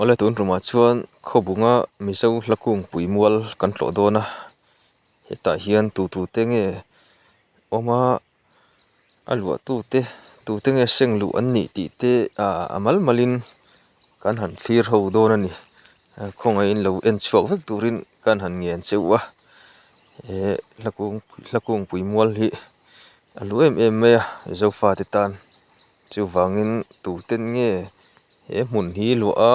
Awle tun tumah chuan khawbunga Mizo hla kungpui mual kan tlawh dawn a hetah hian tu tu te nge awm a a luah tu te tu te nge seng luh an nih tih te ah a mal mal in kan han thlir ho dawn a ni khawngaihin lo en chhuak vek turin kan han ngen che u a he hla kung hla kungpui mual hi a lu em em mai a Zofate tan chuvangin tuten nge. He hmun hi luah a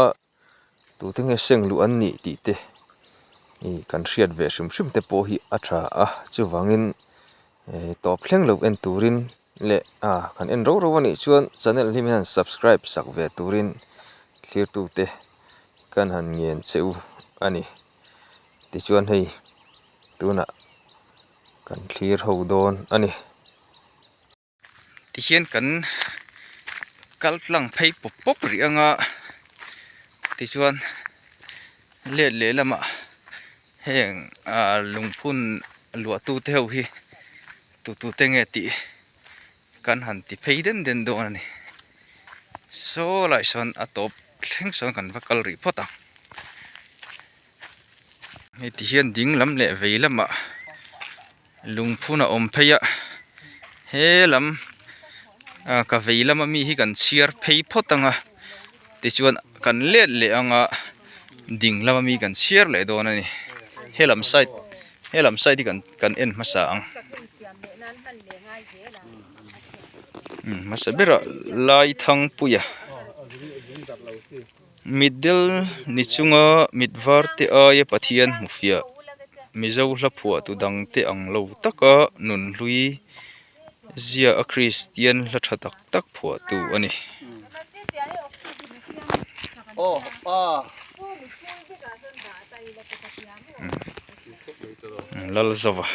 tute nge seng luh an nih tih te ih kan hriat ve hrim hrim te pawh hi a tha a chuvangin eh tawp thleng lo en turin leh ah kan en rau rau a nih chuan channel hi min han subscribe sak ve turin thirtute kan han ngen che u a ni tichuan hei tunah kan thlir ho dawn a ni. Tihian kan kal tlang phei pawp pawp rih anga tichuan let leh lamah heng ah lungphun luah tu te ho hi tu tu te nge tih kan han ti phei den den dawn a ni saw lai sawn a tawp thleng sawn kan va kal rih phawt ang hei tihian ding lam leh vei lamah. Lungphun a awm phei a he lam ah ka vei lama mi hi kan chhiar phei phawt ang a tichuan kan let leh ang a ding lama mi kan chhiar leh dawn a ni he lam side he lam side hi kan kan en hmasa ang hmasa berah Laithangpuia Mitdel ni chunga mit var te aia Pathian hmu fiah Mizo hla phuah tu dang te ang lo taka nunhlui zia a Kristian hla tha tak tak phuah tu a ni. Lalzova.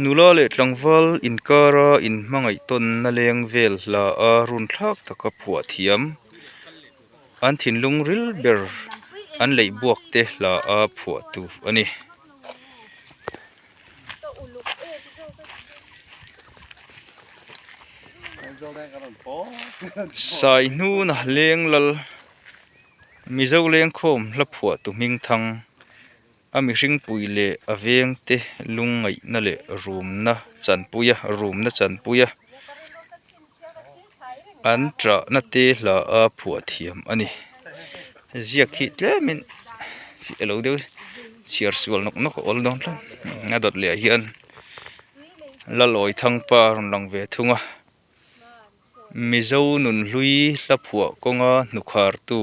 Nula leh tlangval inkara inhmangaih tawnna leng vel hla a run thlak taka phuah thiam. An thinlung ril ber an leih buak te hla a phuah tu a ni. Saihnuna leng lal Mizo lengkhawm hla phuah tu hming thang. A mihring pui leh a veng te lungngaihna leh rumna chanpui a rumna chanpui a an ṭahna te hla a phuah thiam a ni ziak hi tlemin a lo deuh chhiar sual nawk nawk a awl dawn tlat a dawt leh ah hian Lalawi Thangpa a rawn lang ve thung a Mizo nunhlui hla phuah kawnga hnukhartu.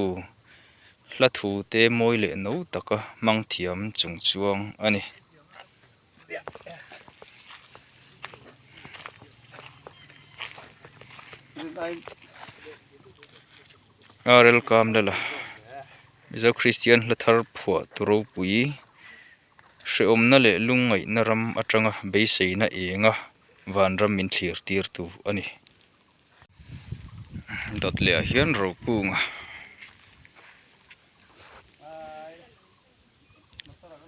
Hla thu te mawi leh no taka hmang thiam chung chuang a ni. Rel kam lala Mizo Kristian hla thar phuah tu ropui hrehawmna leh lungngaihna ram atanga beiseina enga vanram min thlir tir tu a ni. Dawt leh ah hian rokunga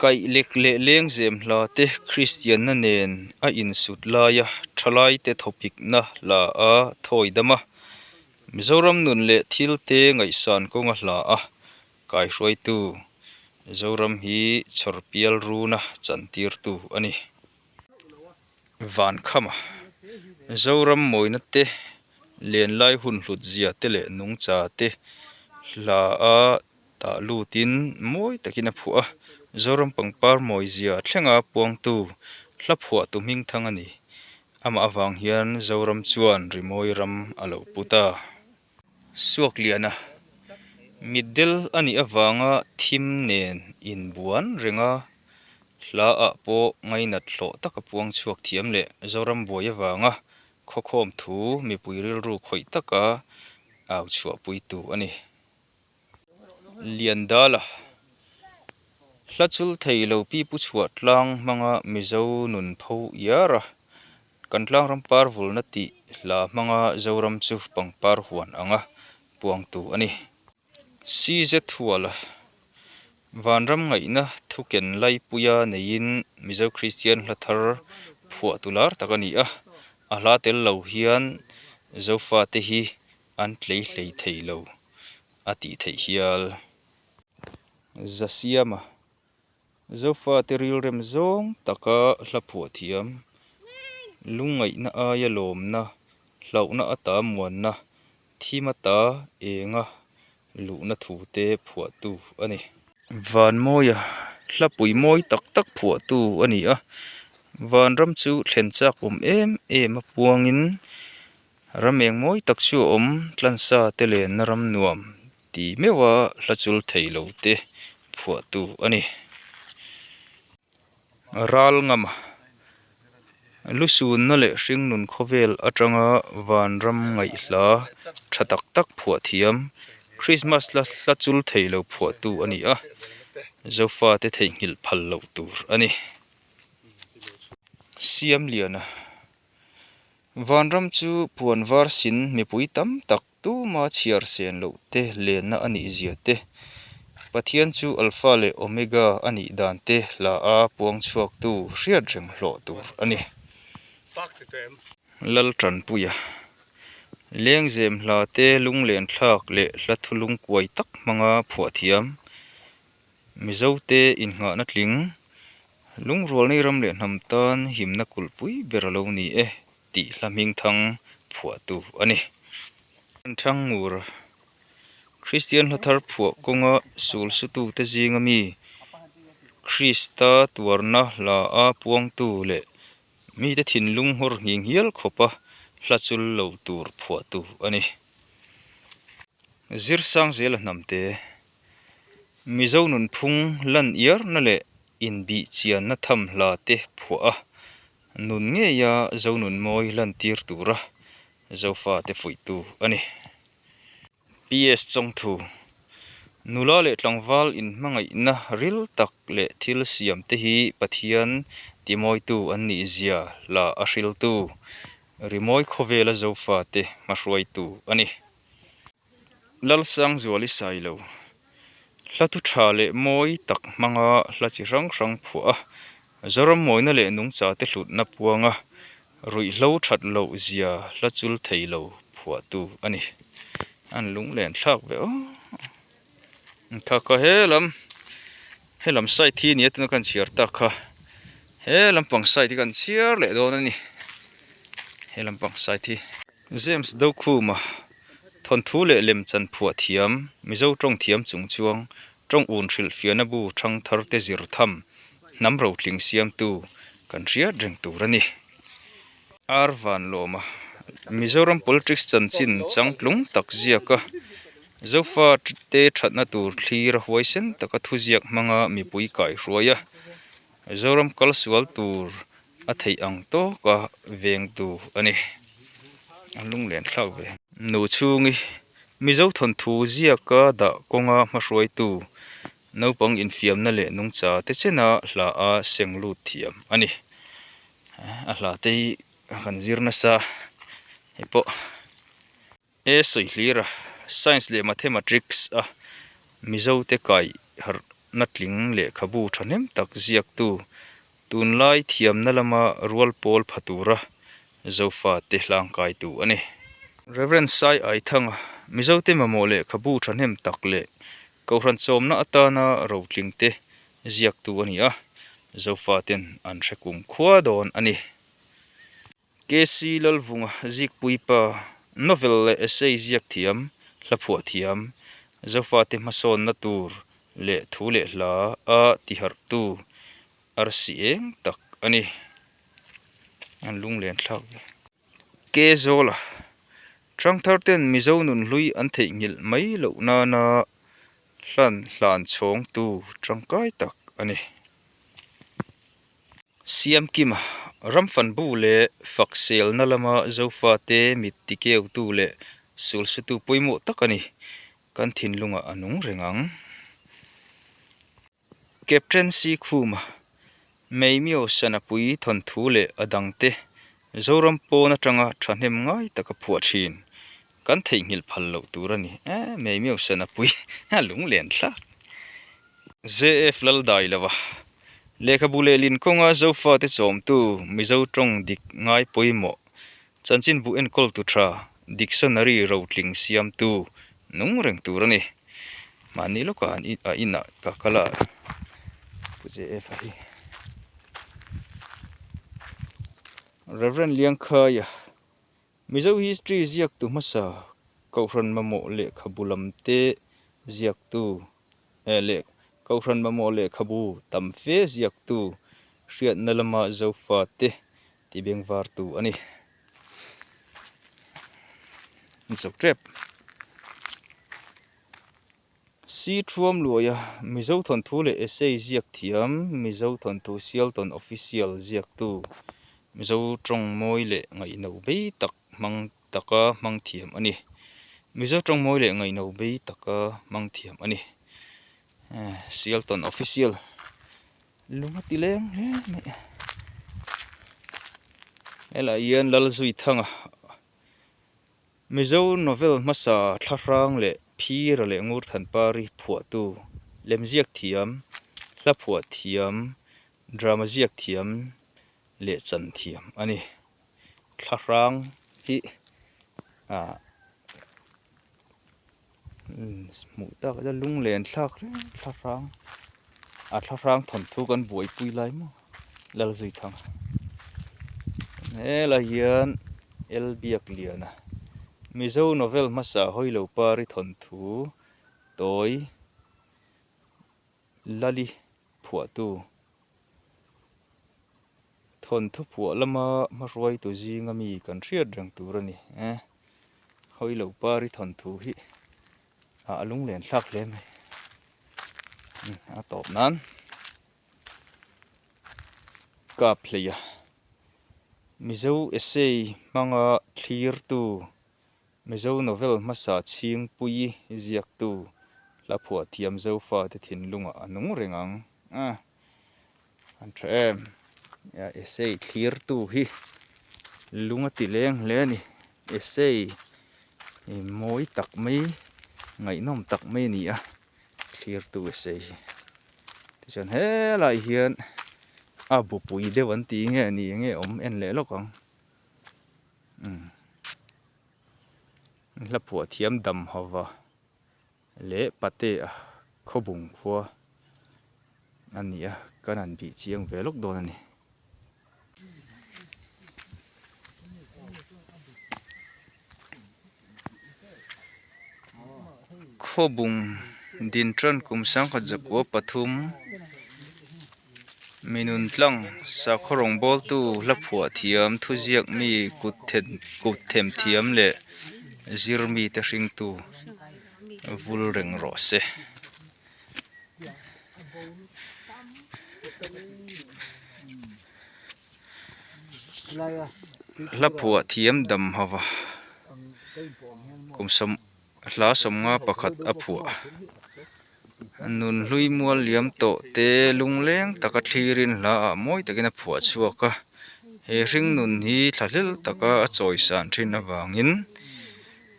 kaih lek leh lengzem hla te kristianna nen a insut laia thalai te thawpikna hla a thawi dam a Mizoram nun leh thil te ngaihsan kawnga hla a kaihruaitu Zoram hi chhawrpial runa chantirtu a ni. Vankhama, Zoram mawina te, lenlai hun hlut zia te leh nungcha te hla a tah lutin mawi takin a phuah a, Zoram pangpar mawi zia thlenga puangtu hla phuahtu hming thang a ni. Amah avang hian Zoram chuan rimawi ram a lo pu ta. Suakliana, Mitdel a nih avanga thim nen inbuan renga hla ah pawh ngainat hlawh taka puang chhuak thiam leh Zoram buai avanga khawkhawm thu mipui rilru khawih taka au chhuahpuitu a ni. Liandala, Hla chul thei lo pipu chhuah tlang hmanga Mizo nun pho iar a, Kan tlangram par vulna tih hla hmanga Zoram chu pangpar huan anga puangtu a ni. CZ Huala, Vanram ngaihna thuken laipuia neiin Mizo Kristian hla thar phuah tu lar tak a ni a, a hla tel lo hian Zofate hi an tlei hlei thei lo. a tih theih hial. Zasiama, Zofate rilrem zawng taka hla phuah thiam, lungngaihna aia lawmna, hlauhna ata muanna, thim ata enga luhna thute phuahtu a ni. Vanmawia, hlapui mawi tak tak phuahtu a ni a, vanram chu thlen chak awm em em a puangin ram eng mawi tak chu a awm tlansa te lenna ram nuam ti meuha hla chul thei lo te phuahtu a ni. Ral ngama lusunna leh hringnun khawvel atanga vanram ngaihhla tha tak tak phuah thiam Christmas hla hla chul thei lo phuahtu a ni a, Zofate theihnghilh phal loh tur a ni. Siamliana Vanram chu puan var sin mipui tam tak Tuma chhiar sen loh te lenna a nih zia te, Pathian chu Alpha leh Omega a nih dan te hla a puang chhuaktu hriat reng hlawh tur a ni. Laltanpuia Lengzem hla te lunglen thlak leh hla thulung kuai tak hmanga phuah thiam, Mizote innghahna tling, lungrualna ram leh hnam tan himna kulhpui ber a lo ni e. tih hla hmingthang phuahtu a ni. Thlangur, Kristian hla thar phuah kawnga sul sutute zinga mi Krista tuarna hla a puangtu leh mite thinlung nghawr nghing hial khawpa hla chul lo tur phuahtu a ni. Zirsang zela hnamte, Mizo nunphung lan iarna leh inbihchianna tham hla te phuah a, Nun ngeia Zonunmawi lantir tura Zofate fuihtu a ni. PS Chawngthu, Nula leh tlangval inhmangaihna ril tak leh thil siam te hi Pathian timawitu an nih zia la a hriltu, rimawi khawvela Zofate hmahruaitu a ni. Lalsangzuali Sailo, Hla thu tha leh mawi tak hmanga hla chi hrang hrang phuah a, Zoram mawina leh nungcha te hlutna puanga ruihhlo that loh zia hla chul thei lo phuahtu a ni. An lunglen thlak ve aw. Kha kha he lam he lam side hi nia tuna kan chhiar tak kha he lampang side hi kan chhiar leh dawn a ni he lampang side hi. James Dokhuma thawnthu leh lemchan phuah thiam Mizo tawng thiam chung chuang tawng un hrilh fiahna bu thang thar te zir tham hnam rotling siamtu kan hriat reng tur a ni. Ar Vanlawma Mizoram politics chanchin changtlung tak ziaka Zofa te thatna tur thlir a huaisen taka thuziak hmanga mipui kaihruai a, Zoram kalsual tur a theih ang tawka vengtu a ni. A lunglen thlak ve. Nu chhungi Mizo thawnthu ziaka dah kawnga hmahruaitu naupang infiamna leh nungcha te chena hla a seng lut thiam a ni. A hla te hi kan zir nasa hei pawh. E sawi hlir a, Science leh Mathematrics a Mizo te kai harhna tling lehkhabu thahnem tak ziaktu, tunlai thiamna lama rual pawl pha tura Zofa te hlangkaitu a ni. Rev. Sai Aithanga, Mizo te mamawh lehkhabu thahnem tak leh Kohhran chawmna atana rotling te ziaktu a ni a, Zofa ten an hre kum khua dawn a ni. KC Lalvunga Zikpui pa, Novel leh essay ziak thiam, hla phuah thiam, Zofate hmasawnna tur leh thu leh hla a tiharhtu arsi eng tak a ni. An lunglen thlak ve. K Zawla, Ṭangthar ten Mizo nunhlui an theihnghilh mai loh nana hlan hlan chhawngtu ṭangkai tak a ni. Siamkima, Ramfanbu leh Fakselna lama Zofate mit tikeutu leh sulsutu pawimawh tak a ni. Kan thinlungah a nung reng ang. Captain Sikhuma, Meimio Sanapui thawnthu leh a dangte Zoram pawn atanga thahnem ngai taka phuah thin. Kan theihnghilh phal loh tur a ni. Eh, Meimio Sanapui a lunglen thlak. JF Laldailova, Lehkhabu lehlin kawnga Zofate chawmtu Mizo tawng dik ngai pawimawh, chanchinbu enkawltu tha, dictionary rotling siamtu, nung reng tur a ni. Mahni lawkah an a inah ka kal a Pu JF a hi. Rev Liangkhaia Mizo history ziaktu hmasa Kohhran mamawh lehkhabu lam te ziaktu eh leh Kohhran mamawh lehkhabu tam fe ziaktu hriatna lama Zofa te ti bengvartu a ni. Zo tep. Si Thuam Luaia, Mizo thawnthu leh essay ziak thiam, Mizo thawnthu Sialton Official ziaktu, Mizo tawng mawi leh ngaihno bei tak hmang taka hmang thiam a ni. Mizo tawng mawi leh ngaihno bei taka hmang thiam a ni. Sialton Official lung a ti leng hle mai. Helaiah hian Lalzuithanga. Mizo novel hmasa Thlahrang leh Phira leh Ngurthanpari phuahtu, lemziak thiam, hla phuah thiam, drama ziak thiam leh chan thiam a ni. Thlahrang hi ah hmuh tak ila lunglen thlak hle Thlahrang a Thlahrang thawnthu kan buaipui lai maw Lalzuithanga helai hian L Biakliana Mizo novel hmasa Hawilo Pari thawnthu tawi Lali phuahtu thawnthu phuah lama hmahruaitu zinga mi kan hriat reng tur a ni e Hawilo Pari thawnthu hi a lunglen thlak hle mai a tawp nan. Kap hlei a, Mizo essay hmanga thlirtu, Mizo novel hmasa chhingpui ziaktu hla phuah thiam Zofate thinlungah a nung reng ang a, an tha em? Essay thlirtu hi lung a ti leng hle a ni, essay mawi tak mai, ngaihnawm tak mai a ni a. Thlirtu essay hi tichuan helai hian a bupui deuh an tih nge ni enge awm en leh lawk ang umm hla phuah thiam dam hova leh pate a khawbung khua a ni a kan han bih chiang ve lawk dawn a ni. Khawbung din tan kum sangkhat zakua pathum minun tlang sakhaw rawngbawltu hla phuah thiam thuziak mi kut kut them thiam leh zir mite hringtu vul reng rawh se. Hla phuah thiam dam hava kum sawm hla sawmnga pakhat a phuah nun hlui mual liam tawh te lungleng taka thlirin hla ah mawi takin a phuah chhuak a he hring nun hi thlahlel taka a chawisan thin avangin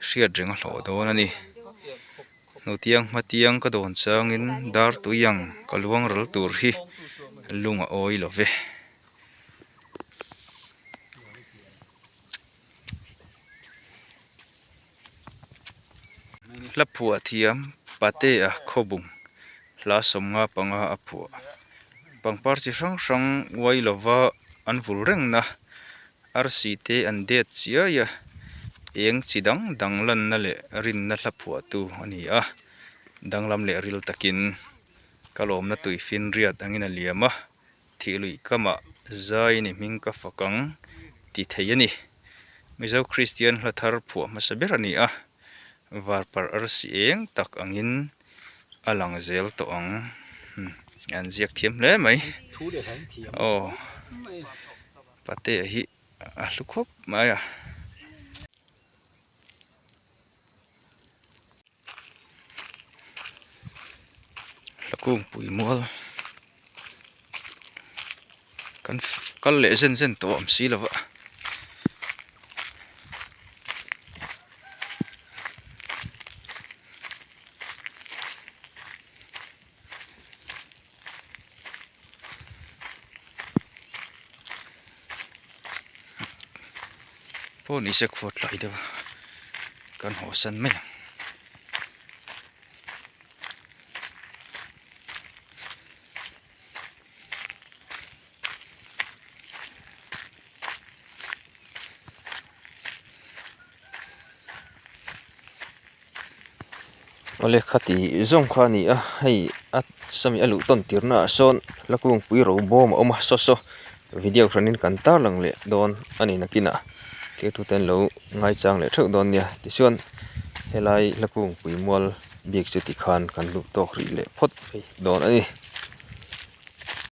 hriat reng a hlawh dawn a ni. Hnutiang hmatiang ka dawn changin dar tui ang ka luang ral tur hi lung a awi lo ve. Hla phuah thiam Patea Khawbung hla sawmnga panga a phuah. Pangpar chi hrang hrang uai lova an vul rengna Arsi te an det chiai a, eng chi dang dang lanna leh rinna hla phuahtu a ni a, danglam leh ril takin ka lawmna tui finriat angin a liam a, thih luih kamah zai ni hming ka fak ang ti thei a ni. Mizo Kristian hla thar phuah hmasa ber a ni a, varparh arsi eng tak angin a lang zel tawh ang an ziak thiam hle mai aw. Patea hi a hlu khawp mai a. Hlakungpui mual kan kal leh zen zen tawh awm si lova. Pawh ni se khuat tlai deuh a kan haw san mai ang. Awle khati zawng kha a ni a hei a sawmi a luh tawn tirna ah sawn hla kungpui ro bawm a awm a saw saw video hranin kan tarlang leh dawn a ni nakinah thirtute an lo ngaichang leh theuh dawn nia tichuan helai hla kungpui mual bik chu tikhan kan luh tawk rih leh phawt mai dawn a ni.